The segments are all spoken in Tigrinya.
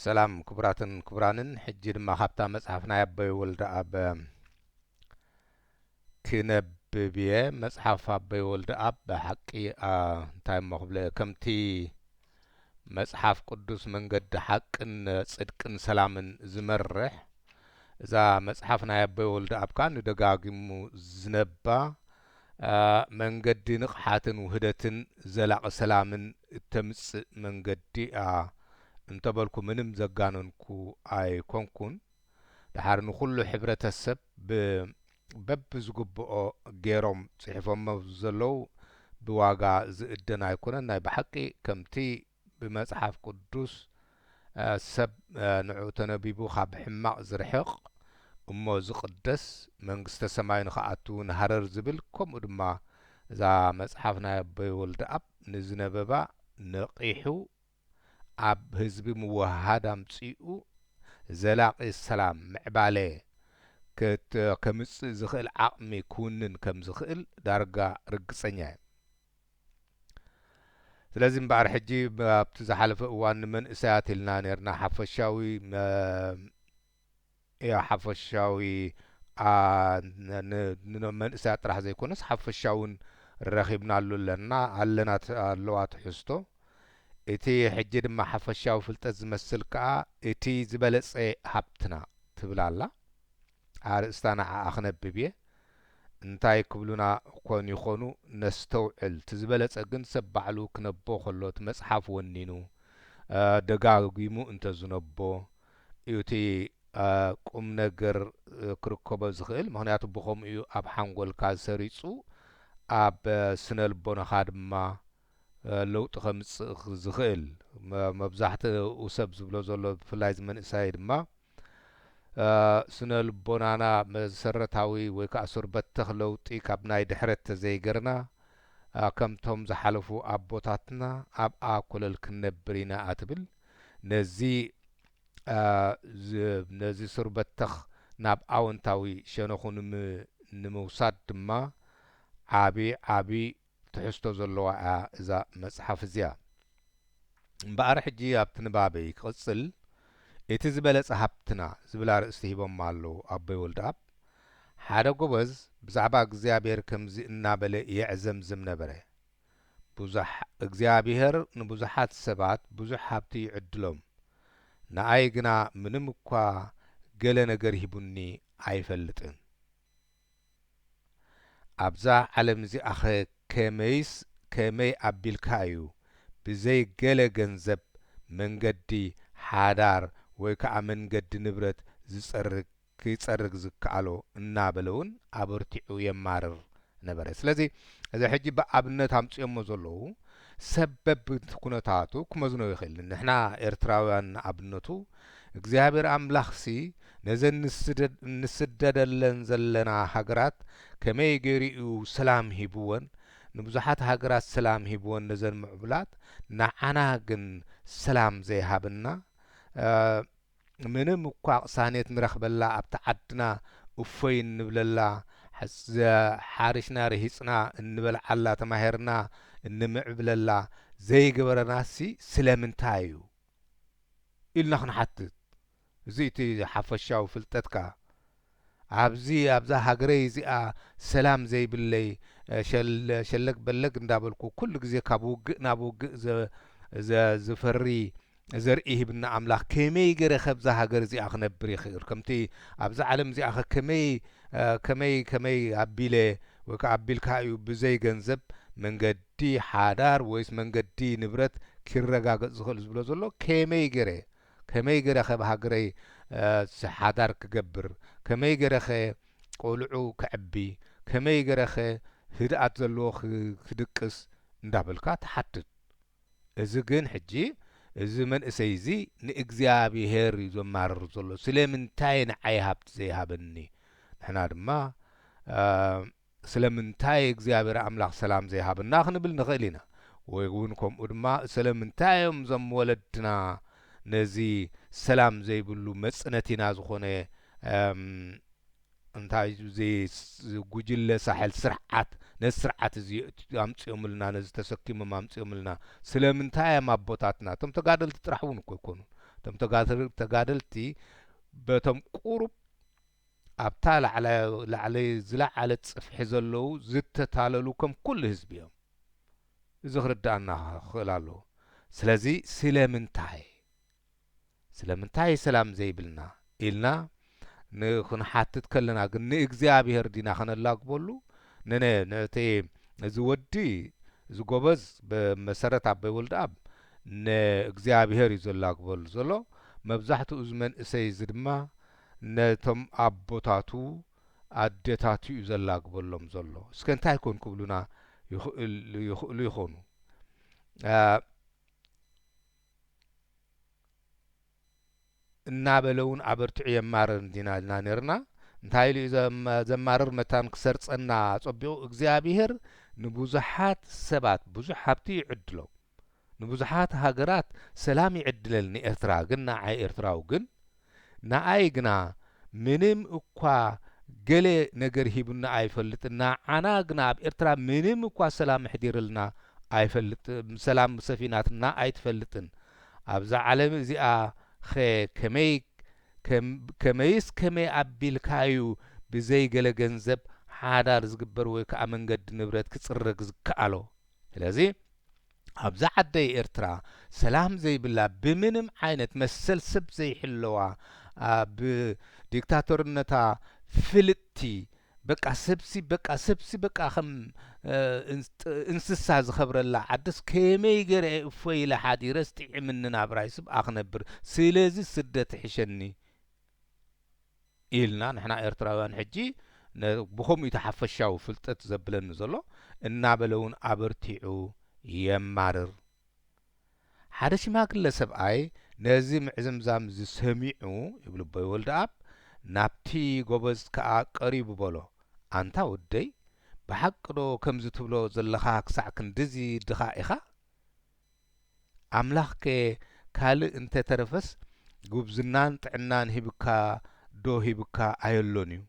ሰላም ክቡራትን ክቡራንን፣ ሕጂ ድማ ካብታ መጽሓፍ ናይ ኣቦይ ወልደኣብ ክነብብ እየ። መጽሓፍ ኣቦይ ወልደኣብ ብሓቂ፣ ኣ፣ እንታይ እሞ ክብለ፣ ከምቲ መጽሓፍ ቅዱስ መንገዲ ሓቅን ጽድቅን ሰላምን ዝመርሕ፣ እዛ መጽሓፍ ናይ ኣቦይ ወልደኣብ ከኣ ንደጋጊሙ ዝነባ፣ ኣ፣ መንገዲ ንቕሓትን ውህደትን ዘላቒ ሰላምን እተምጽእ መንገዲ እያ እንተበልኩ ምንም ዘጋነንኩ ኣይኮንኩን። ደሓር ንኹሉ ሕብረተሰብ ብ-፣ በብዝግብኦ ገይሮም ጽሒፎሞ ዘለዉ ብዋጋ ዝእደን ኣይኮነን። ናይ ብሓቂ ከምቲ ብመጽሓፍ ቅዱስ፣ እ፣ ሰብ፣ እ፣ ንዕኡ ተነቢቡ ካብ ሕማቕ ዝርሕቕ እሞ ዝቕደስ መንግስተ ሰማይ ንኽኣቱ እውን ሃረር ዝብል፣ ከምኡ ድማ እዛ መጽሓፍ ናይ ኣቦይ ወልደኣብ ንዝነበባ ነቒሑ ኣብ ህዝቢ ምውህሃድ ኣምጺኡ ዘላቒ ሰላም፣ ምዕባለ ክት-፣ ከምጽእ ዝኽእል ዓቕሚ ክውንን ከም ዝኽእል ዳርጋ ርግጸኛ እየ። ስለዚ እምበኣር ሕጂ ብ-፣ ኣብቲ ዝሓለፈ እዋን ንመንእሰያት ኢልና ኔርና፣ ሓፈሻዊ መ-፣ እያ፣ ሓፈሻዊ፣ ኣ፣ ን-፣ ን-፣ ንመንእሰያት ጥራሕ ዘይኮነስ ሓፈሻውን ረኺብናሉ ኣለና፣ ኣለና ት-፣ ኣለዋ ትሕዝቶ። እቲ ሕጂ ድማ ሓፈሻዊ ፍልጠት ዝመስል ከኣ እቲ ዝበለጸ ሃብትና ትብል ኣላ። ኣርእስታ ንዓኣ ክነብብ እየ። እንታይ ክብሉና ኮን ይኾኑ ነስተውዕል። እቲ ዝበለጸ ግን ሰብ ባዕሉ ክነቦ ከሎ፣ እቲ መጽሓፍ ወኒኑ፣ እ፣ ደጋጊሙ እንተዝነቦ እዩ እቲ፣ እ፣ ቁም ነገር፣ እ፣ ክርከቦ ዝኽእል። ምኽንያቱ ብኸምኡ እዩ ኣብ ሓንጎልካ ሰሪጹ፣ ኣብ፣ እ፣ ስነ ልቦናኻ ድማ፣ እ፣ ለውጢ ከምጽእ ኽ-፣ ዝኽእል። መ-፣ መብዛሕትኡ ሰብ ዝብሎ ዘሎ፣ ብፍላይ እዚ መንእሰይ ድማ፣ እ፣ ስነ ልቦናና መሰረታዊ ወይ ከኣ ሱር በተኽ ለውጢ ካብ ናይ ድሕረት ተዘይገርና፣ እ፣ ከምቶም ዝሓለፉ ኣቦታትና ኣብኣ ኮለል ክንነብር ኢና እያ ትብል። ነዚ፣ እ፣ ዝ-፣ ነዚ ሱር በተኽ ናብ ኣወንታዊ ሸነኹ ንም-፣ ንምውሳድ ድማ ዓቢ፣ ዓቢ ትሕዝቶ ዘለዋ እያ እዛ መጽሓፍ እዚኣ። እምበኣር ሕጂ ኣብቲ ንባበይ ክቕጽል፣ እቲ ዝበለጸ ሃብትና ዝብል ኣርእስቲ ሂቦማ ኣለዉ ኣቦይ ወልደኣብ። ሓደ ጎበዝ ብዛዕባ እግዚኣብሔር ከምዚ እናበለ የዕዘምዝም ነበረ፣ ብዙሕ፣ እግዚኣብሔር ንብዙሓት ሰባት ብዙሕ ሃብቲ ይዕድሎም፣ ንኣይ ግና ምንም እኳ ገለ ነገር ሂቡኒ ኣይፈልጥን። ኣብዛ ዓለም እዚኣኸ ከመይስ፣ ከመይ ኣቢልካ እዩ ብዘይ ገለ ገንዘብ መንገዲ ሓዳር ወይ ከኣ መንገዲ ንብረት ዝጸርግ፣ ክጸርግ ዝከኣሎ? እናበለ እውን ኣበርቲዑ የማርር ነበረ። ስለዚ እዚ ሕጂ ብኣብነት ኣምጺኦሞ ዘለዉ ሰብ በብቲ ኩነታቱ ክመዝኖ ይኽእል። ንሕና ኤርትራውያን ንኣብነቱ እግዚኣብሔር ኣምላኽሲ ነዘን ንስደድ-፣ ንስደደለን ዘለና ሃገራት ከመይ ገይሩ እዩ ሰላም ሂብወን? ንብዙሓት ሃገራት ሰላም ሂብወን ነዘን ምዕቡላት፣ ንዓና ግን ሰላም ዘይሃበና፣ እ፣ ምንም እኳ ቅሳኔት ንረኽበላ፣ ኣብቲ ዓድና እፎይ እንብለላ፣ ሓ-፣ ዘ-፣ ሓሪሽና ርሂጽና እንበልዓላ፣ ተማሂርና እንምዕብለላ ዘይገበረናሲ ስለምንታይ እዩ ኢልና ክንሓትት። እዚ እቲ ሓፈሻዊ ፍልጠትካ። ኣብዚ፣ ኣብዛ ሃገረይ እዚኣ ሰላም ዘይብለይ፣ እ፣ ሸል-፣ ሸለግ በለግ እንዳበልኩ ኩሉ ግዜ ካብ ውግእ ናብ ውግእ ዘ-፣ ዘ-፣ ዝፈሪ ዘርኢ ሂብና ኣምላኽ ከመይ ገይረ ከብዛ ሃገር እዚኣ ክነብር ይኽእል? ከምቲ ኣብዛ ዓለም እዚኣ ኸ ከመይ፣ እ፣ ከመይ፣ ከመይ ኣቢለ ወይ ከኣ ኣቢልካ እዩ ብዘይ ገንዘብ መንገዲ ሓዳር ወይስ መንገዲ ንብረት ኪረጋገጽ ዝኽእል ዝብሎ ዘሎ? ከመይ ገይረ፣ ከመይ ገይረ ከብ ሃገረይ፣ እ፣ ስ-፣ ሓዳር ክገብር? ከመይ ገይረ ኸ ቆልዑ ከዕቢ? ከመይ ገይረ ኸ ህድኣት ዘለዎ ክ-፣ ክድቅስ? እንዳበልካ ትሓትት። እዚ ግን ሕጂ፣ እዚ መንእሰይ እዚ ንእግዚኣብሄር እዩ ዘማርር ዘሎ። ስለምንታይ ንዓይ ሃብቲ ዘይሃበኒ? ንሕና ድማ፣ እ፣ ስለምንታይ እግዚኣብሔር ኣምላኽ ሰላም ዘይሃበና ክንብል ንኽእል ኢና። ወይ እውን ከምኡ ድማ፣ ስለምንታይ እዮም እዞም ወለድና ነዚ ሰላም ዘይብሉ መጽነቲና ዝኾነ፣ እም፣ እንታይ እዚ ስ-፣ ጉጅለ ሳሕል ስርዓት፣ ነዚ ስርዓት እዚ ኣምጺኦምልና፣ ነዚ ተሰኪሞም ኣምጺኦምልና? ስለምንታይ እዮም ኣቦታትና፣ እቶም ተጋደልቲ ጥራሕ እውን እኮ ኣይኮኑን፣ እቶም ተጋደል- ተጋደልቲ በቶም ቁሩብ ኣብታ ላዕላ- ላዕለይ ዝለዓለት ጽፍሒ ዘለዉ ዝተታለሉ ከም ኩሉ ህዝቢ እዮም። እዚ ክርድኣና ክኽእል ኣለዎ። ስለዚ ስለምንታይ ስለምንታይ ሰላም ዘይብልና ኢልና ንክንሓትት ከለና ግን ንእግዚኣብሔር ዲና ከነላግበሉ? ነነ ነቲ እዚ ወዲ እዚ ጎበዝ ብመሰረት ኣቦይ ወልደኣብ ንእግዚኣብሔር እዩ ዘላግበሉ ዘሎ። መብዛሕትኡ እዚ መንእሰይ እዚ ድማ ነቶም ኣቦታቱ ኣዴታቱ እዩ ዘላግበሎም ዘሎ። እስከ እንታይ ኮን ክብሉና ይኽእል- ይኽእሉ ይኾኑ? አ፣ እናበለ እውን ኣበርቲዑ የማርር እንዲና ኢልና ነርና። እንታይ ኢሉ እዩ ዘም- ዘማርር? መታን ክሰርጸና ጸቢቑ እግዚኣብሔር ንብዙሓት ሰባት ብዙሕ ሃብቲ ይዕድሎም፣ ንብዙሓት ሃገራት ሰላም ይዕድለል፣ ንኤርትራ ግን፣ ንዓይ ኤርትራዊ ግን፣ ንኣይ ግና ምንም እኳ ገለ ነገር ሂቡና ኣይፈልጥን፣ ንዓና ግና ኣብ ኤርትራ ምንም እኳ ሰላም ኣሕዲርልና ኣይፈልጥ፣ ሰላም ሰፊናትና ኣይትፈልጥን። ኣብዛ ዓለም እዚኣ ኸ ከመይ ከም- ከመይስ ከመይ ኣቢልካዩ ብዘይ ገለ ገንዘብ ሓዳር ዝግበር ወይ ከዓ መንገዲ ንብረት ክጽረግ ዝከኣሎ? ስለዚ ኣብዛ ዓደይ ኤርትራ ሰላም ዘይብላ፣ ብምንም ዓይነት መሰል ሰብ ዘይሕለዋ፣ ብ ዲክታቶርነታ ፍልጥቲ፣ በቃ ሰብሲ በቃ ሰብሲ በቃ ከም እንስሳ ዝኸብረላ ዓድስ ከመይ ገይረ እፎይ ኢለ ሓዲረስ ጥዒምኒ ናብራይ ስብኣ ክነብር? ስለዚ ስደት ይሕሸኒ ኢልና ንሕና ኤርትራውያን ሕጂ ብኸምኡ እዩ ሓፈሻዊ ፍልጠት ዘብለኒ ዘሎ እናበለ እውን ኣበርቲዑ የማርር። ሓደ ሽማግለ ሰብኣይ ነዚ ምዕዝምዛም እዚ ሰሚዑ፣ ይብል ኣቦይ ወልደኣብ፣ ናብቲ ጎበዝ ከኣ ቀሪቡ በሎ፣ ኣንታ ወደይ፣ ብሓቂ ዶ ከምዚ ትብሎ ዘለኻ ክሳዕ ክንድዚ ድኻ ኢኻ? ኣምላኽከ ካልእ እንተ ተረፈስ ጉብዝናን ጥዕናን ሂብካ ዶ ሂብካ ኣየሎን እዩ?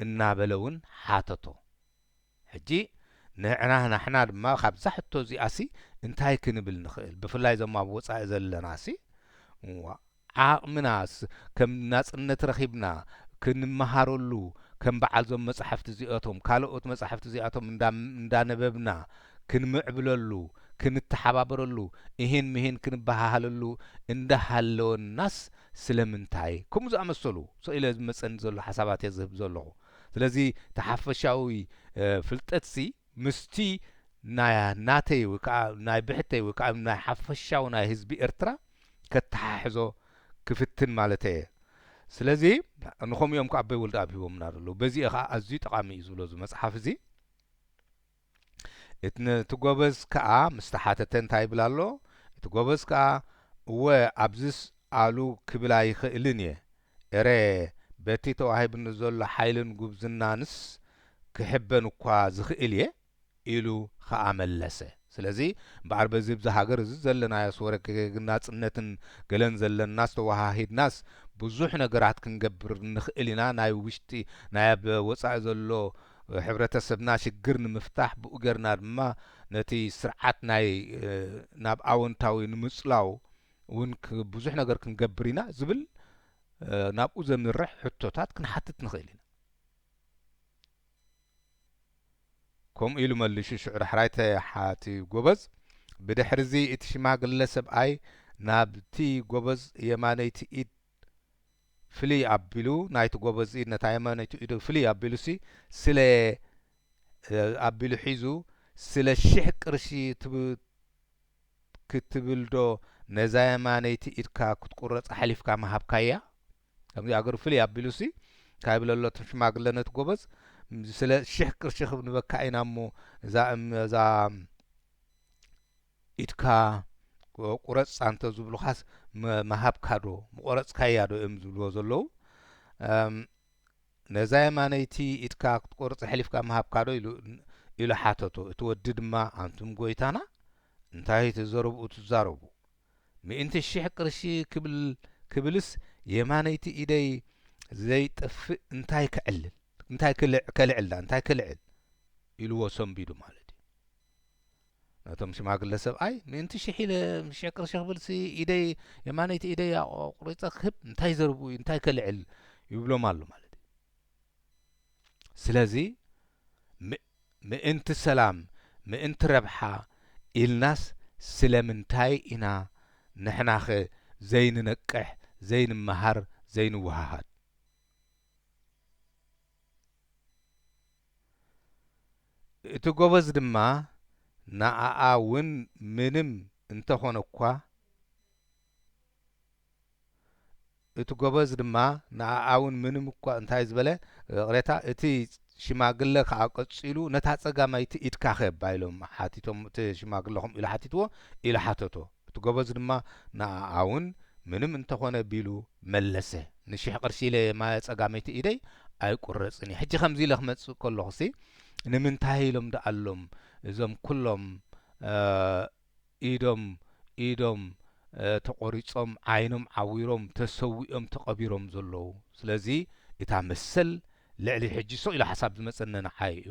እናበለ እውን ሓተቶ። ሕጂ ንዕና ናሕና ድማ ካብዛ ሕቶ እዚኣሲ እንታይ ክንብል ንኽእል? ብፍላይ እዞም ኣብ ወጻኢ ዘለናሲ ዓቕምናስ ከም ናጽነት ረኺብና ክንመሃረሉ ከም በዓል ዞም መጻሕፍቲ እዚኣቶም ካልኦት መጻሕፍቲ እዚኣቶም እንዳነበብና ክንምዕብለሉ ክንተሓባበረሉ እሂን ምሂን ክንበሃሃለሉ እንዳሃለወናስ ስለምንታይ ከምኡ ዝኣመሰሉ ስኢለ ዝመጸኒ ዘሎ ሓሳባት እየ ዝህብ ዘለኹ። ስለዚ እቲ ሓፈሻዊ ፍልጠትሲ ምስቲ ናይ ናተይ ወይ ከዓ ናይ ብሕተይ ወይ ከዓ ናይ ሓፈሻዊ ናይ ህዝቢ ኤርትራ ከተሓሕዞ ክፍትን ማለት እየ። ስለዚ ንኸምኡ እዮም ከዓ ኣቦይ ወልደኣብ ሂቦምና ዘለዉ። በዚ ከዓ ኣዝዩ ጠቓሚ እዩ ዝብሎ እዚ መፅሓፍ እዚ። እቲ ነቲ ጎበዝ ከዓ ምስ ተሓተተ እንታይ ይብል ኣሎ? እቲ ጎበዝ ከዓ እወ ኣብዝስ ኣሉ ክብል ኣይኽእልን እየ። ኤረ በቲ ተዋሂቡኒ ዘሎ ሓይልን ጉብዝናንስ ክሕበን እኳ ዝኽእል እየ ኢሉ ኸኣ መለሰ። ስለዚ እምበኣር በዚ ብዚ ሃገር እዚ ዘለናዮ ስወረ ናጽነትን ገለን ዘለናስ ተወሃሂድናስ ብዙሕ ነገራት ክንገብር ንኽእል ኢና። ናይ ውሽጢ ናይ ኣብ ወጻኢ ዘሎ ሕብረተሰብና ሽግር ንምፍታሕ ብኡ ጌርና ድማ ነቲ ስርዓት ናይ ናብ ኣወንታዊ ንምጽላው እውን ብዙሕ ነገር ክንገብር ኢና ዝብል ናብኡ ዘምርሕ ሕቶታት ክንሓትት ንኽእል ኢና። ከምኡ ኢሉ መሊሹ ሽዑ ዳሕራይ ተሓቲ ጎበዝ። ብድሕርዚ እቲ ሽማግለ ሰብኣይ ናብቲ ጎበዝ የማነይቲ ኢድ ፍልይ ኣቢሉ ናይቲ ጎበዝ ኢድ ነታ የማነይቲ ኢዱ ፍልይ ኣቢሉሲ ስለ ኣቢሉ ሒዙ ስለ ሽሕ ቅርሺ ክትብል ዶ ነዛ የማነይቲ ኢድካ ክትቁረጽ ኣሕሊፍካ ምሃብካያ? ከምዚ ኣገሩ ፍልይ ኣቢሉሲ እንታይ ይብል ኣሎ እቲ ሽማግለ ነቲ ጎበዝ፣ ስለ ሽሕ ቅርሺ ክንበካ ኢና እሞ እዛ እዛ ኢድካ ቁረጻ እንተ ዝብሉኻስ ምሃብካ ዶ ምቆረጽካያ ዶ እዮም ዝብልዎ ዘለዉ። ነዛ የማነይቲ ኢድካ ክትቆርጽ ኣሕሊፍካ ምሃብካ ዶ ኢሉ ኢሉ ሓተቶ። እቲ ወዲ ድማ ኣንቱም ጎይታና እንታይ ትዘረብኡ ትዛረቡ? ምእንቲ ሽሕ ቅርሺ ክብል ክብልስ የማነይቲ ኢደይ ዘይጠፍእ እንታይ ክዕልል እንታይ ክልዕ ከልዕል ዳ እንታይ ክልዕል ኢልዎ ሰንቢዱ ማለት እዩ። ነቶም ሽማግለ ሰብኣይ፣ "ምእንቲ ሽሕ ኢለ፣ ሽሕ ቅርሺ ክብልሲ ኢደይ፣ የማነይቲ ኢደይ ኣቑሪጸ ክህብ፣ እንታይ ዘርብኡ እዩ፣ እንታይ ከልዕል?" ይብሎም ኣሎ ማለት እዩ። ስለዚ፣ ም-፣ ምእንቲ ሰላም፣ ምእንቲ ረብሓ ኢልናስ ስለምንታይ ኢና ንሕናኸ ዘይንነቅሕ፣ ዘይንመሃር፣ ዘይንወሃሃድ? እቲ ጎበዝ ድማ ንኣኣ እውን ምንም እንተኾነ እኳ፣ እቲ ጎበዝ ድማ ንኣኣ እውን ምንም እኳ እንታይ ዝበለ፣ ይቕሬታ፣ እቲ ሽማግለ ከኣ ቀጺሉ፣ "ነታ ጸጋማይቲ ኢድካ ከ?" ኢሎም ሓቲቶም፣ እቲ ሽማግለ ከምኡ ኢሉ ሓቲትዎ፣ ኢሉ ሓተቶ። እቲ ጎበዝ ድማ ንኣኣ እውን ምንም እንተኾነ ቢሉ መለሰ። "ንሽሕ ቅርሺ ኢለ ማ-፣ ጸጋመይቲ ኢደይ ኣይቁረጽን እየ። ሕጂ ከምዚ ኢለ ክመጽእ ከለኹሲ፣ ንምንታይ ኢሎም ደኣሎም እዞም ኩሎም፣ እ፣ ኢዶም፣ ኢዶም፣ እ፣ ተቖሪጾም፣ ዓይኖም ዓዊሮም፣ ተሰዊኦም፣ ተቐቢሮም ዘለዉ?" ስለዚ እታ መሰል ልዕሊ ሕጂ ስቕ ኢሉ ሓሳብ ዝመጸኒ ንዓይ እዩ።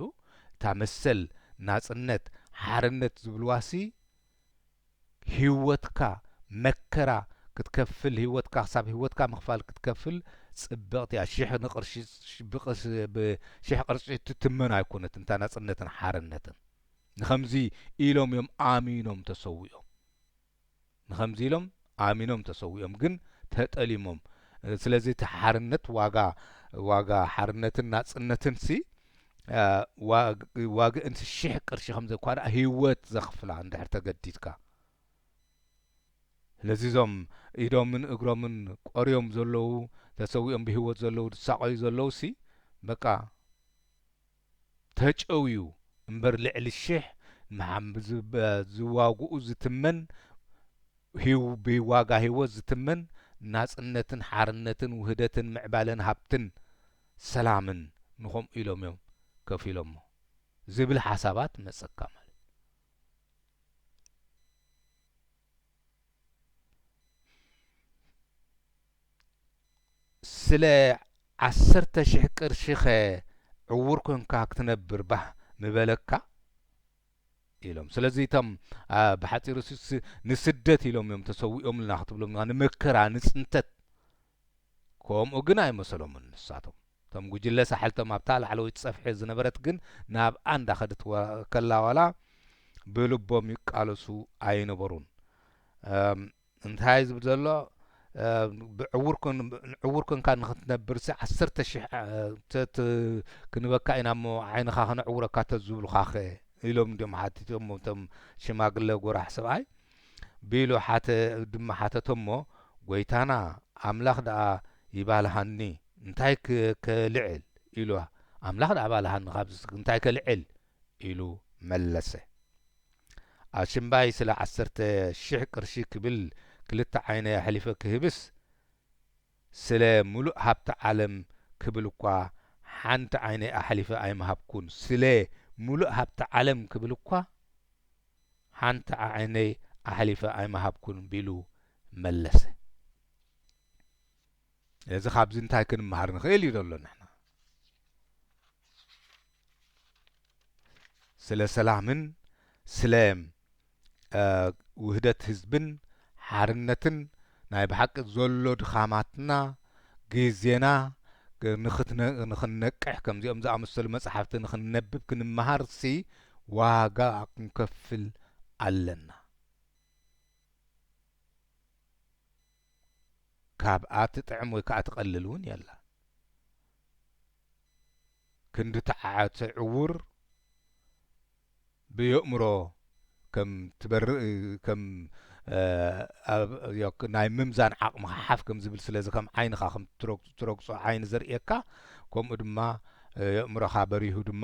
እታ መሰል ናጽነት፣ ሓርነት ዝብልዋሲ፣ ህይወትካ መከራ ክትከፍል፣ ህይወትካ ክሳብ ህይወትካ ምኽፋል ክትከፍል ጽብቕቲ እያ። ሽሕ ንቕርሺ፣ ብቕስ-፣ ብሽሕ ቅርሺ ትትመን ኣይኮነትን እታ ናጽነትን ሓርነትን። ንኸምዚ ኢሎም እዮም ኣሚኖም ተሰዊኦም። ንኸምዚ ኢሎም ኣሚኖም ተሰዊኦም፣ ግን ተጠሊሞም። ስለዚ እቲ ሓርነት ዋጋ፣ ዋጋ ሓርነትን ናጽነትንሲ፣ እ፣ ዋግ-፣ ዋግእንሲ ሽሕ ቅርሺ ከም ዘ-፣ እኳ ደኣ ህይወት ዘኽፍላ እንድሕር ተገዲድካ። ስለዚ እዞም ኢዶምን እግሮምን ቆርዮም ዘለዉ፣ ተሰዊኦም ብህይወት ዘለዉ፣ ዝሳቐዩ ዘለዉሲ፣ በቃ ተጨውዩ እምበር ልዕሊ ሽሕ ንሓም-፣ ዝብ-፣ ዝዋግኡ ዝትመን፣ ህይው-፣ ብዋጋ ህይወት ዝትመን ናጽነትን ሓርነትን ውህደትን ምዕባለን ሃብትን ሰላምን ንኸምኡ ኢሎም እዮም ከፊሎሞ ዝብል ሓሳባት መጸካ ማለት። ስለ ዓሰርተ ሽሕ ቅርሺኸ ዕዉር ኮንካ ክትነብር ባህ ምበለካ? ኢሎም። ስለዚ እቶም፣ አ፣ ብሓጺሩ ስ-፣ ስ-፣ ንስደት ኢሎም እዮም ተሰዊኦምልና ክትብሎም፣ ንመከራ፣ ንጽንተት። ከምኡ ግን ኣይመሰሎምን ንሳቶም። እቶም ጉጅለ ሳሕልቶም ኣብታ ላዕለወይቲ ጸፍሒ ዝነበረት ግን ናብኣ እንዳኸደት ወ-፣ ከላ ዋላ ብልቦም ይቃለሱ ኣይነበሩን። እም፣ እንታይ ዝብል ዘሎ፣ እ፣ ብዕውር ኮን-፣ ዕውር ኮንካ ንኽትነብርሲ ዓሰርተ ሽሕ፣ እ፣ ተ-፣ ት-፣ ክንበካ ኢና እሞ ዓይንኻ ከነዕውረካ ተዝብሉኻኸ? ኢሎም እንዲዮም ሓቲቶሞ እቶም ሽማግለ ጎራሕ ሰብኣይ። ቢሉ ሓተ-፣ ድማ ሓተቶሞ፣ "ጎይታና ኣምላኽ ደኣ ይባልሃኒ፣ እንታይ ክ-፣ ከልዕል?" ኢሉ፣ "ኣምላኽ ደኣ ባልሃኒ፣ ካብዚ እንታይ ከልዕል?" ኢሉ መለሰ። ኣሽምባይ ስለ ዓሰርተ ሽሕ ቅርሺ ክብል ክልተ ዓይነይ ኣሕሊፈ ክህብስ፣ ስለ ምሉእ ሃብቲ ዓለም ክብል እኳ ሓንቲ ዓይነይ ኣሕሊፈ ኣይምሃብኩን። ስለ ምሉእ ሃብቲ ዓለም ክብል እኳ ሓንቲ ዓይነይ ኣሕሊፈ ኣይምሃብኩን ቢሉ መለሰ። እዚ ካብዚ እንታይ ክንመሃር ንኽእል እዩ ዘሎ ንሕና? ስለ ሰላምን ስለ፣ እ፣ ውህደት ህዝብን ሓርነትን ናይ ብሓቂ ዘሎ ድኻማትና ግዜና ንኽትነ-፣ ንኽንነቅሕ ከምዚኦም ዝኣመሰሉ መጻሕፍቲ ንኽንነብብ ክንመሃርሲ ዋጋ ክንከፍል ኣለና። ካብኣ ትጥዕም ወይ ከኣ ትቐልል እውን የላ። ክንዲ ተዓተ ዕዉር ብየእምሮ ከም ትበርእ፣ ከም፣ እ፣ ኣብ፣ ዮ-፣ ናይ ምምዛን ዓቕምኻ ሓፍ ከም ዝብል፣ ስለዚ ከም ዓይንኻ ከም ትረግ-፣ ትረግጾ ዓይኒ ዘርእየካ፣ ከምኡ ድማ፣ እ፣ የእምሮኻ በሪሁ ድማ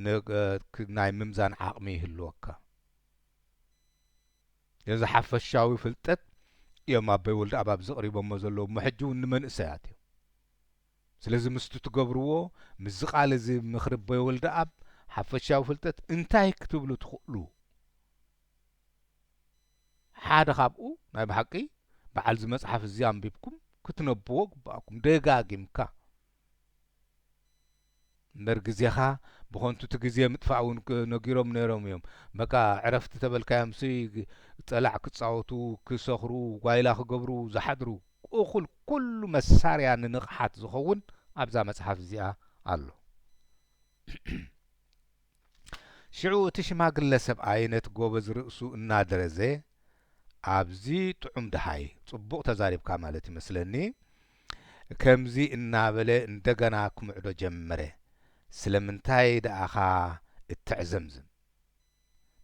ን-፣ እ፣ ክ-፣ ናይ ምምዛን ዓቕሚ ይህልወካ። እዚ ሓፈሻዊ ፍልጠት እዮም ኣቦይ ወልደኣብ ኣብዚ ኣቕሪቦሞ ዘለዉ፣ እሞ ሕጂ እውን ንመንእሰያት እዮም። ስለዚ ምስቲ ትገብርዎ፣ ምስዚ ቃል እዚ ምኽሪ ኣቦይ ወልደኣብ ሓፈሻዊ ፍልጠት እንታይ ክትብሉ ትኽእሉ? ሓደ ካብኡ ናይ ብሓቂ በዓል እዚ መጽሓፍ እዚ ኣንቢብኩም ክትነብዎ ግባኣኩም፣ ደጋጊምካ። እምበር ግዜኻ ብኸንቱ እቲ ግዜ ምጥፋእ እውን ክ-፣ ነጊሮም ነይሮም እዮም። በቃ ዕረፍቲ ተበልካዮምሲ ግ-፣ ጠላዕ ክጻወቱ፣ ክሰኽሩ፣ ጓይላ ክገብሩ ዝሓድሩ እኹል ኩሉ መሳርያ ንንቕሓት ዝኸውን ኣብዛ መጽሓፍ እዚኣ ኣሎ። ሽዑ እቲ ሽማግለ ሰብኣይ ነቲ ጎበዝ ርእሱ እናደረዘ፣ "ኣብዚ ጥዑም ደሃይ፣ ጽቡቕ ተዛሪብካ ማለት ይመስለኒ" ከምዚ እናበለ እንደገና ክምዕዶ ጀመረ። "ስለምንታይ ደኣኻ እተዕዘምዝም?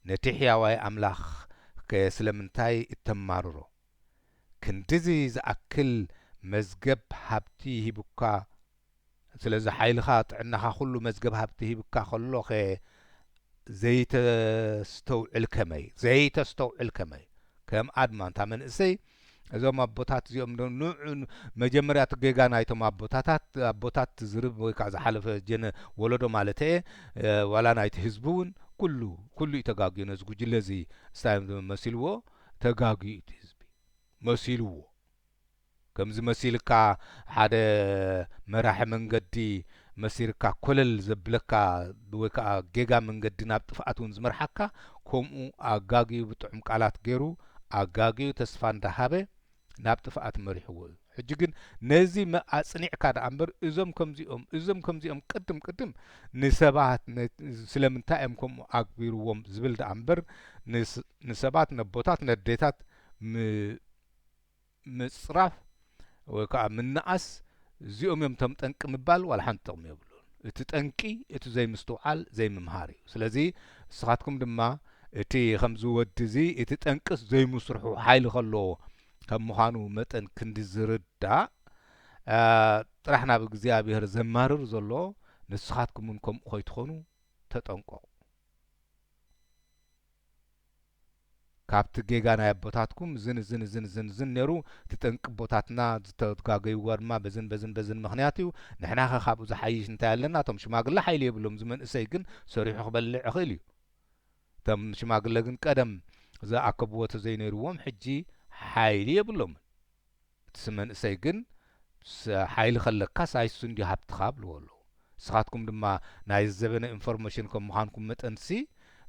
ነቲ ሕያዋይ ኣምላኽ ከ ስለምንታይ እተማርሮ? ክንድዚ ዝኣክል መዝገብ ሃብቲ ሂቡካ፣ ስለዚ ሓይልኻ፣ ጥዕናኻ፣ ኩሉ መዝገብ ሃብቲ ሂቡካ ከሎኸ ዘይተስተውዕል ከመይ? ዘይተስተውዕል ከመይ?" ከም ኣድማ እንታ መንእሰይ፣ እዞም ኣቦታት እዚኦም ዶ-፣ ንዑ ን-፣ መጀመርያ እቲ ጌጋ ናይቶም ኣቦታታት፣ ኣቦታት ዝርብ ወይ ከዓ ዝሓለፈ ጀነ-፣ ወለዶ ማለት እየ፣ እ፣ ዋላ ናይቲ ህዝቢ እውን ኩሉ፣ ኩሉ እዩ ተጋግዩ። ነዚ ጉጅለ እዚ ስታይ መሲልዎ፣ ተጋግዩ እቲ ህዝቢ መሲልዎ። ከምዚ መሲልካ ሓደ መራሒ መንገዲ መሲልካ ኮለል ዘብለካ ወይ ከዓ ጌጋ መንገዲ ናብ ጥፍኣት እውን ዝመርሓካ፣ ከምኡ ኣጋግዩ ብጥዑም ቃላት ገይሩ፣ ኣጋግዩ ተስፋ እንዳሃበ ናብ ጥፍኣት መሪሕዎ እዩ። ሕጂ ግን ነዚ መ-፣ ኣጽኒዕካ ደኣ እምበር፣ እዞም ከምዚኦም፣ እዞም ከምዚኦም ቅድም ቅድም ንሰባት ነ-፣ ስለምንታይ እዮም ከምኡ ኣግቢርዎም ዝብል ደኣ እምበር፣ ንስ-፣ ንሰባት፣ ነቦታት፣ ነዴታት ም-፣ ምጽራፍ ወይ ከዓ ምንኣስ፣ እዚኦም እዮም እቶም ጠንቂ ምባል ዋላ ሓንቲ ጥቕሚ የብሉን። እቲ ጠንቂ እቲ ዘይምስትውዓል፣ ዘይምምሃር እዩ። ስለዚ ንስኻትኩም ድማ እቲ ከምዚ ወዲ እዚ እቲ ጠንቅስ ዘይምስርሑ ሓይሊ ከለዎ ከም ምዃኑ መጠን ክንዲ ዝርዳእ፣ አ፣ ጥራሕ ናብ እግዚኣብሔር ዘማርር ዘሎ፣ ንስኻትኩም እውን ከምኡ ከይትኾኑ ተጠንቀቑ። ካብቲ ጌጋ ናይ ኣቦታትኩም ዝን፣ ዝን፣ ዝን፣ ዝን፣ ዝን ነይሩ፣ እቲ ጠንቂ ኣቦታትና ዝተጋገይዎ ድማ በዝን፣ በዝን፣ በዝን ምኽንያት እዩ። ንሕናኸ ካብኡ ዝሓይሽ እንታይ ኣለና? እቶም ሽማግለ ሓይሊ የብሎም፣ እዚ መንእሰይ ግን ሰሪሑ ክበልዕ ይኽእል እዩ። እቶም ሽማግለ ግን ቀደም ዝኣከብዎ ተዘይነይርዎም፣ ሕጂ ሓይሊ የብሎምን። እቲ መንእሰይ ግን ስ-፣ ሓይሊ ከለካስ ኣይሱ እንዲዩ ሃብትኻ ብልዎ ኣለዉ። ንስኻትኩም ድማ ናይ ዘበነ ኢንፎርሜሽን ከም ምዃንኩም መጠንሲ፣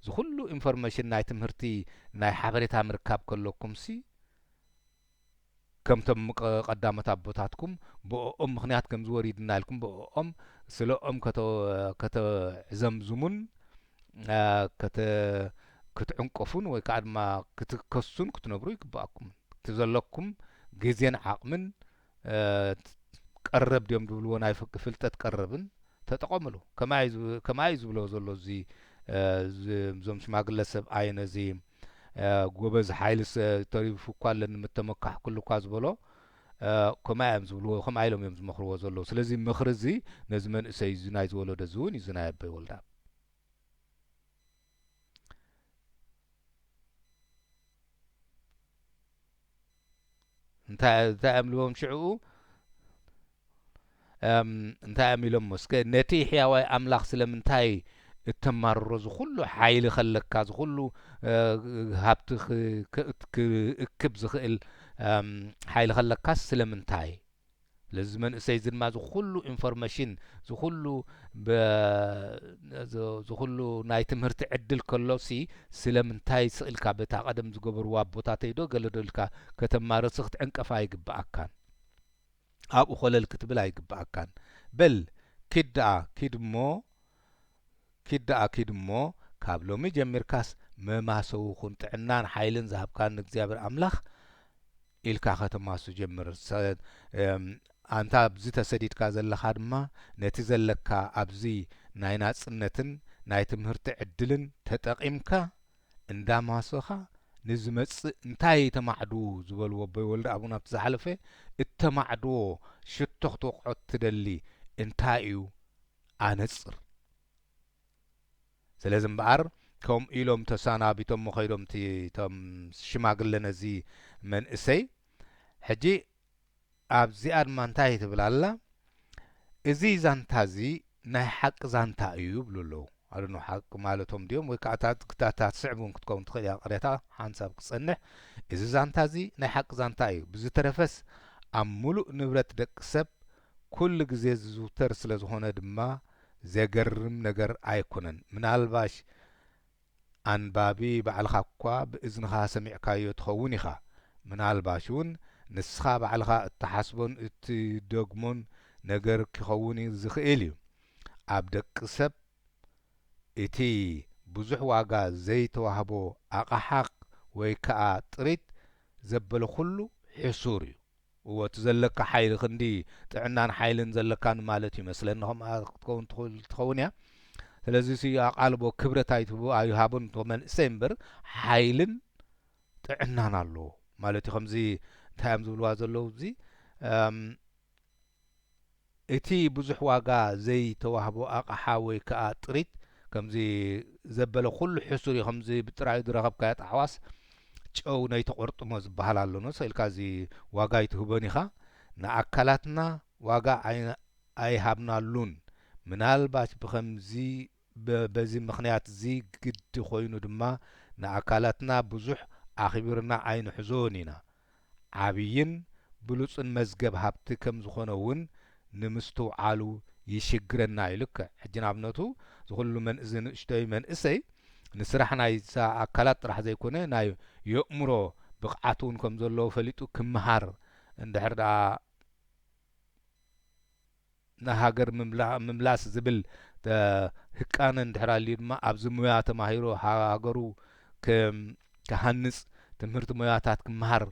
ዝኹሉ ኢንፎርሜሽን ናይ ትምህርቲ፣ ናይ ሓበሬታ ምርካብ ከለኩምሲ፣ ከምቶም ቀ-፣ ቀዳሞት ኣቦታትኩም ብኦኦም ምኽንያት ከም ዝወሪድና ኢልኩም ብኦኦም ስለኦም ከተ-፣ ከተዕዘምዝሙን፣ አ፣ ከተ-፣ ክትዕንቀፉን ወይ ከዓ ድማ ክትከሱን ክትነብሩ ይግብኣኩም። እቲ ዘለኩም ግዜን ዓቕምን፣ እ፣ ቀረብ ድዮም ዝብልዎ ናይ ፍቅ-፣ ፍልጠት ቀረብን ተጠቐምሉ። ከማይ ዝብ-፣ ከማይ ዝብሎ ዘሎ እዚ፣ እ፣ እዚ፣ እዞም ሽማግለ ሰብኣይ ነዚ፣ እ፣ ጎበዝ ሓይሊ ሰ-፣ ተሪፉ እኳ ኣለኒ ምተመካሕኩሉ እኳ ዝበሎ፣ እ፣ ከማይ እዮም ዝብልዎ፣ ከምኣ ኢሎም እዮም ዝመኽርዎ ዘለዉ። ስለዚ ምኽሪ እዚ ነዚ መንእሰይ እዚ ናይዚ ወለዶ እዚ እውን እዩ፣ እዚ ናይ ኣቦይ ወልዳ። እንታይ፣ እንታይ እዮም ልቦም ሽዕኡ? እም፣ እንታይ እዮም ኢሎሞ? እስከ ነቲ ሕያዋይ ኣምላኽ ስለምንታይ እተማርሮ? ዝኹሉ ሓይሊ ከለካ፣ ዝኹሉ፣ እ፣ ሃብቲ ክ-፣ ክ-፣ ክእክብ ዝኽእል፣ እም፣ ሓይሊ ከለካስ ስለምንታይ? ስለዚ መንእሰይ እዚ ድማ ዝኹሉ ኢንፎርሜሽን፣ ዝኹሉ በ-፣ ዝ-፣ ዝኹሉ ናይ ትምህርቲ ዕድል ከሎሲ ስለምንታይ ስቕ ኢልካ በታ ቀደም ዝገበርዋ ኣቦታተይ ዶ ገለ ዶ ኢልካ ከተማርሲ ክትዕንቀፍ ኣይግብኣካን። ኣብኡ ኮለል ክትብል ኣይግብኣካን። በል ኪድ ደኣ፣ ኪድ እሞ ኪድ ደኣ ኪድ እሞ፣ ካብ ሎሚ ጀሚርካስ መማሰዊ ኩን፣ ጥዕናን ሓይልን ዝሃብካኒ እግዚኣብሔር ኣምላኽ ኢልካ ከተማሱ ጀምር። ሰ-፣ እም፣ ኣንታ ኣብዚ ተሰዲድካ ዘለኻ ድማ፣ ነቲ ዘለካ ኣብዚ ናይ ናጽነትን ናይ ትምህርቲ ዕድልን ተጠቒምካ፣ እንዳማሰኻ ንዝመጽእ እንታይ ተማዕድዉ ዝበልዎ ኣቦይ ወልደ ኣቡን ኣብቲ ዝሓለፈ፣ እተማዕድዎ ሽቶ ክትወቕዖ እትደሊ እንታይ እዩ? ኣነጽር። ስለዚ እምበኣር፣ ከምኡ ኢሎም ተሰናቢቶሞ ኸይዶም እቲ፣ እቶም ሽማግለ ነዚ መንእሰይ። ሕጂ ኣብዚኣ ድማ እንታይ ትብል ኣላ? "እዚ ዛንታ እዚ ናይ ሓቂ ዛንታ እዩ" ይብሉ ኣለዉ። ኣደኖ ሓቂ ማለቶም ድዮም? ወይ ከዓ እታ፣ እታ፣ እታ ትስዕብ እውን ክትከውን ትኽእል እያ፣ ቅሬታ ሓንሳብ ክጸንሕ። "እዚ ዛንታ እዚ ናይ ሓቂ ዛንታ እዩ። ብዝተረፈስ ኣብ ምሉእ ንብረት ደቂ ሰብ ኩሉ ግዜ ዝዝውተር ስለ ዝኾነ ድማ ዘገርም ነገር ኣይኮነን። ምናልባሽ ኣንባቢ ባዕልኻ እኳ ብእዝንኻ ሰሚዕካዮ ትኸውን ኢኻ። ምናልባሽ እውን ንስኻ ባዕልኻ እትሓስቦን እትደግሞን ነገር ክኸውን ዝኽእል እዩ። ኣብ ደቂ ሰብ እቲ ብዙሕ ዋጋ ዘይተዋህቦ ኣቕሓ ወይ ከኣ ጥሪት ዘበለ ኩሉ ሕሱር እዩ። እዎ፣ እቲ ዘለካ ሓይሊ ክንዲ ጥዕናን ሓይልን ዘለካን ማለት እዩ መስለኒ። ከምኣ ክትከውን ትኽእል ትኸውን እያ። ስለዚ እዚ ኣቓልቦ ክብረት ኣይትህቡ ኣይሃቡን እቶም መንእሰይ እምበር ሓይልን ጥዕናን ኣለዎ ማለት እዩ። ከምዚ እንታይ እዮም ዝብልዋ ዘለዉ፣ እዚ እቲ ብዙሕ ዋጋ ዘይተዋህቦ ኣቕሓ ወይ ከኣ ጥሪት ከምዚ ዘበለ ኩሉ ሕሱር እዩ፣ ከምዚ ብጥራዩ ዝረኸብካዮ ጣዕዋስ ጨው ነይትቖርጥሞ ዝበሃል ኣሎ። ንስኻ ኢልካ እዚ ዋጋ ኣይትህቦን ኢኻ። ንኣካላትና ዋጋ ኣይ-፣ ኣይሃብናሉን። ምናልባት ብኸምዚ በ-፣ በዚ ምኽንያት እዚ ግዲ ኮይኑ ድማ ንኣካላትና ብዙሕ ኣኽቢርና ኣይንሕዞን ኢና። ዓብይን ብሉጽን መዝገብ ሃብቲ ከም ዝኾነ እውን ንምስትውዓሉ ይሽግረና እዩ። ልክዕ ሕጂ ንኣብነቱ ዝኹሉ መን-፣ እዚ ንእሽቶይ መንእሰይ ንስራሕ ናይዛ ኣካላት ጥራሕ ዘይኮነ ናይ የእምሮ ብቕዓት እውን ከም ዘለዎ ፈሊጡ ክምሃር እንድሕር ደኣ ንሃገር ምምላ-፣ ምምላስ ዝብል፣ እ፣ ህቃነ እንድሕር ኣልዩ ድማ ኣብዚ ሞያ ተማሂሩ ሃ-፣ ሃገሩ ክም-፣ ክሃንጽ ትምህርቲ ሞያታት ክመሃር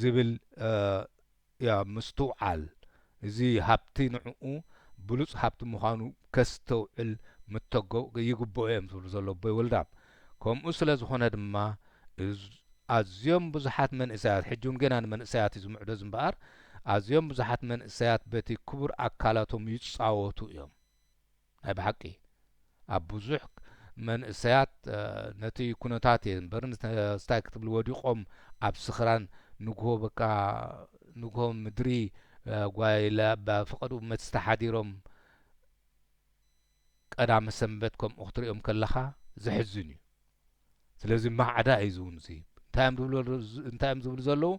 ዝብል፣ እ፣ ያ ምስትውዓል፣ እዚ ሃብቲ ንዕኡ ብሉጽ ሃብቲ ምዃኑ ከስተውዕል ምተገ-፣ ይግብኦ እዮም ዝብሉ ዘለዉ ኣቦይ ወልደኣብ። ከምኡ ስለ ዝኾነ ድማ እዝ-፣ ኣዝዮም ብዙሓት መንእሰያት፣ ሕጂ እውን ገና ንመንእሰያት እዩ ዝምዕዶ እምበኣር፣ ኣዝዮም ብዙሓት መንእሰያት በቲ ክቡር ኣካላቶም ይጻወቱ እዮም። ናይ ብሓቂ ኣብ ብዙሕ መንእሰያት፣ እ፣ ነቲ ኩነታት እየ እምበር፣ ንተ-፣ ስታይ ክትብል ወዲቖም ኣብ ስኽራን ንግሆ በቃ ንግሆ ምድሪ፣ እ፣ ጓይላ ብ-፣ ፈቐድኡ መስተ ሓዲሮም ቀዳመ ሰንበት ከምኡ ክትሪኦም ከለኻ ዘሕዝን እዩ። ስለዚ ማዕዳ እዩ ዝውን እዚ። እንታይ እዮም ዝብሉ፣ እንታይ እዮም ዝብሉ ዘለዉ?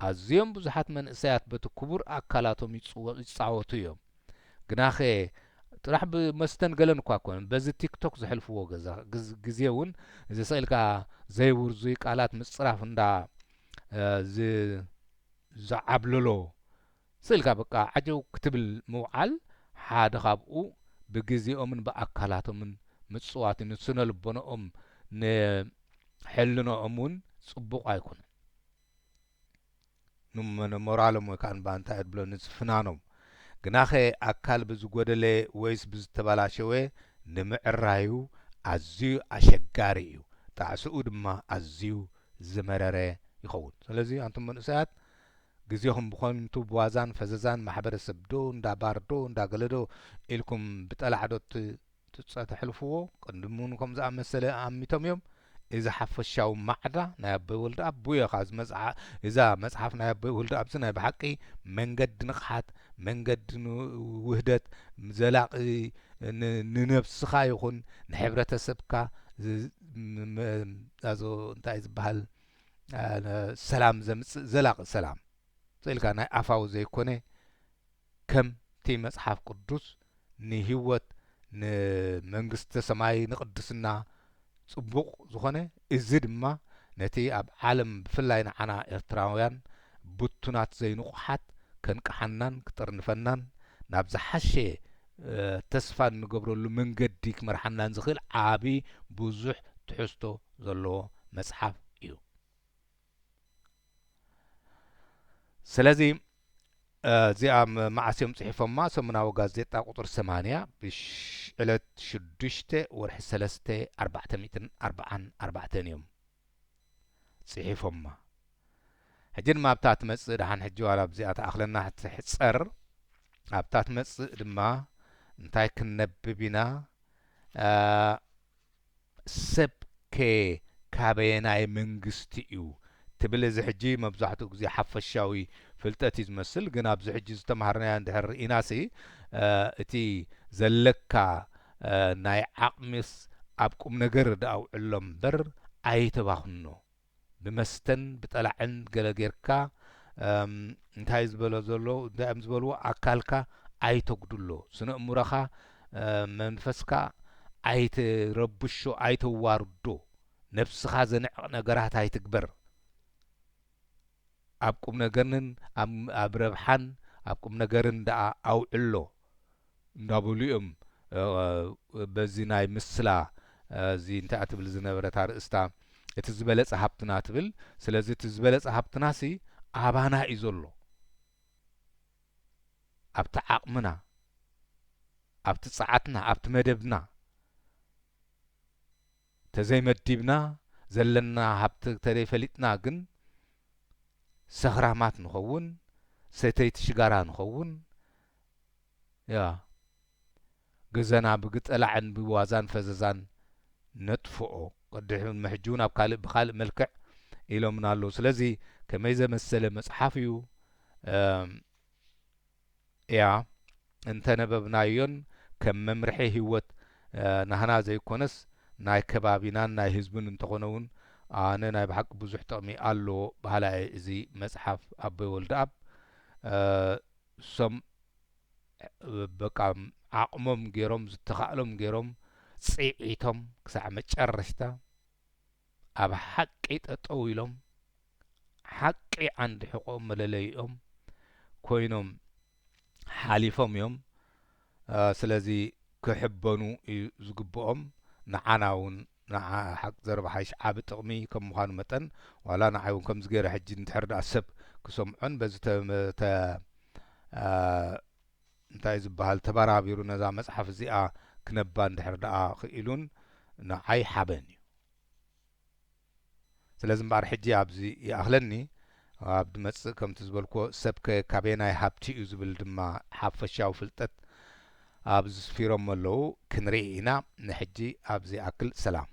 ኣዝዮም ብዙሓት መንእሰያት በቲ ክቡር ኣካላቶም ይጽወ-፣ ይጻወቱ እዮም። ግናኸ ጥራሕ ብመስተን ገለን እኳ ኣይኮነን፣ በዚ ቲክቶክ ዘሕልፍዎ ገዛ-፣ ግዝ-፣ ግዜ እውን እዚ ስቕ ኢልካ ዘይውርዙይ ቃላት ምጽራፍ እንዳ፣ እ፣ ዝ-፣ ዝዓብለሎ ስእልካ በቃ ዓጀው ክትብል ምውዓል ሓደ ካብኡ ብግዜኦምን ብኣካላቶምን ምጽዋት እዩ። ንስነ ልቦንኦም ንሕልንኦም እውን ጽቡቕ ኣይኮነን። ንመ-፣ ንሞራሎም ወይ ከኣ ንባ-፣ እንታይ እየ ድብሎ፣ ንፍናኖም። ግናኸ ኣካል ብዝጎደለ ወይስ ብዝተበላሸወ ንምዕራዩ ኣዝዩ ኣሸጋሪ እዩ። ጣዕስኡ ድማ ኣዝዩ ዝመረረ ይኸውን። ስለዚ ኣንቱም መንእሰያት ግዜኹም ብኸንቱ ብዋዛን ፈዘዛን ማሕበረሰብ ዶ እንዳ ባር ዶ እንዳ ገለ ዶ ኢልኩም ብጠላዕ ዶ ት-፣ ትጸ-፣ ተሕልፍዎ? ቅድም እውን ከም ዝኣመሰለ ኣሚቶም እዮም። እዚ ሓፈሻዊ ማዕዳ ናይ ኣቦይ ወልደኣብ ቡዮኻ፣ እዚ መጽዓ-፣ እዛ መጽሓፍ ናይ ኣቦይ ወልደኣብ እዚ ናይ ብሓቂ መንገዲ ንቕሓት፣ መንገዲ ን-፣ ውህደት፣ ዘላቒ ን-፣ ንነብስኻ ይኹን ንሕብረተሰብካ ዝ-፣ ም-፣ ም-፣ ኣዞ እንታይ ዝበሃል፣ አ፣ ነ-፣ ሰላም ዘምጽእ ዘላቒ ሰላም። ስእልካ ናይ ኣፋዊ ዘይኮነ፣ ከምቲ መጽሓፍ ቅዱስ ንህይወት፣ ንመንግስተ ሰማይ፣ ንቅድስና ጽቡቕ ዝኾነ፣ እዚ ድማ ነቲ ኣብ ዓለም ብፍላይ ንዓና ኤርትራውያን ብቱናት ዘይንቑሓት ከንቅሓናን ክጥርንፈናን ናብ ዝሓሸ፣ እ፣ ተስፋ እንገብረሉ መንገዲ ክመርሓናን ዝኽእል ዓቢ ብዙሕ ትሕዝቶ ዘለዎ መጽሓፍ እዩ። ስለዚ፣ እ፣ እዚኣ ም-፣ መዓስ እዮም ጽሒፎማ? ሰሙናዊ ጋዜጣ ቁጽሪ ሰማንያ ብሽ-፣ ዕለት ሽዱሽተ ወርሒ ሰለስተ ኣርባዕተ ሚእትን ኣርባዓን ኣርባዕተን እዮም ጽሒፎማ። ሕጂ ድማ ኣብታ ትመጽእ ደሓን ሕጂ ዋላ ኣብዚኣ ትኣኽለና ትሕጸር። ኣብታ ትመጽእ ድማ እንታይ ክነብብ ኢና? እ፣ ሰብ ከ ካበየናይ መንግስቲ እዩ ትብል። እዚ ሕጂ መብዛሕትኡ ግዜ ሓፈሻዊ ፍልጠት እዩ ዝመስል፣ ግን ኣብዚ ሕጂ ዝተማሃርናዮ እንድሕር ርኢናሲ፣ እ፣ እቲ ዘለካ፣ እ፣ ናይ ዓቕሚስ ኣብ ቁም ነገር ደኣ ኣውዕሎ እምበር ኣይተባኽኖ። ብመስተን ብጠላዕን ገለ ጌርካ፣ እም፣ እንታይ ዝበሎ ዘሎ፣ እንታይ እዮም ዝበልዎ፣ ኣካልካ ኣይተጉድሎ፣ ስነ እምሮኻ፣ መንፈስካ ኣይትረብሾ፣ ኣይተዋርዶ፣ ነብስኻ ዘንዕቕ ነገራት ኣይትግበር። ኣብ ቁም ነገርን ኣብ ረብሓን ኣብ ቁም ነገርን ደኣ ኣውዕሎ እንዳበሉ እዮም። በዚ ናይ ምስላ እዚ እንታይ ትብል ዝነበረት ኣርእስታ፣ እቲ ዝበለጸ ሃብትና ትብል። ስለዚ እቲ ዝበለጸ ሃብትናሲ ኣባና እዩ ዘሎ። ኣብቲ ዓቕምና፣ ኣብቲ ጸዓትና፣ ኣብቲ መደብና ተዘይመዲብና፣ ዘለና ሃብቲ ተዘይፈሊጥና ግን ሰኽራማት ንኸውን፣ ሰተይቲ ሽጋራ ንኸውን። ያ፣ ግዘና ብግጠላዕን ብዋዛን ፈዘዛን ነጥፍኦ። ቅድሕ ሕጂ እውን ኣብ ካልእ፣ ብኻልእ መልክዕ ኢሎምና ኣለዉ። ስለዚ ከመይ ዘመሰለ መጽሓፍ እዩ? እም፣ እያ፣ እንተነበብናዮን ከም መምርሒ ህይወት፣ እ፣ ናህና ዘይኮነስ ናይ ከባቢናን ናይ ህዝብን እንተኾነ እውን፣ ኣነ ናይ ብሓቂ ብዙሕ ጥቕሚ ኣለዎ በሃላይ እዚ መጽሓፍ ኣቦይ ወልደኣብ። እ፣ እሶም በቃ ዓቕሞም ገይሮም፣ ዝተኻእሎም ገይሮም፣ ጽዒቶም ክሳዕ መጨረሽታ ኣብ ሓቂ ጠጠው ኢሎም፣ ሓቂ ዓንዲ ሕቖኦም መለለይኦም ኮይኖም ሓሊፎም እዮም። እ፣ ስለዚ ክሕበኑ እዩ ዝግብኦም። ንዓና እውን፣ ንዓ ሓቂ ዘረባ ሓይሽ ዓቢ ጥቕሚ ከም ምዃኑ መጠን፣ ዋላ ንዓይ እውን ከምዚ ገይረ ሕጂ እንድሕር ደኣ ሰብ ክሰምዖን በዚ ተ-፣ ተ-፣ እ፣ እንታይ ዝበሃል ተበራቢሩ ነዛ መጽሓፍ እዚኣ ክነባ እንድሕር ደኣ ክኢሉን ንዓይ ሓበን እዩ። ስለዚ እምበኣር ሕጂ ኣብዚ ይኣኽለኒ። ኣብ ዝመጽእ ከምቲ ዝበልክዎ ሰብ ከ ካበየናይ ሃብቲ እዩ ዝብል ድማ ሓፈሻዊ ፍልጠት ኣብዚ ስፊሮም ኣለዉ፣ ክንርኢ ኢና። ንሕጂ ኣብዚ ይኣክል። ሰላም።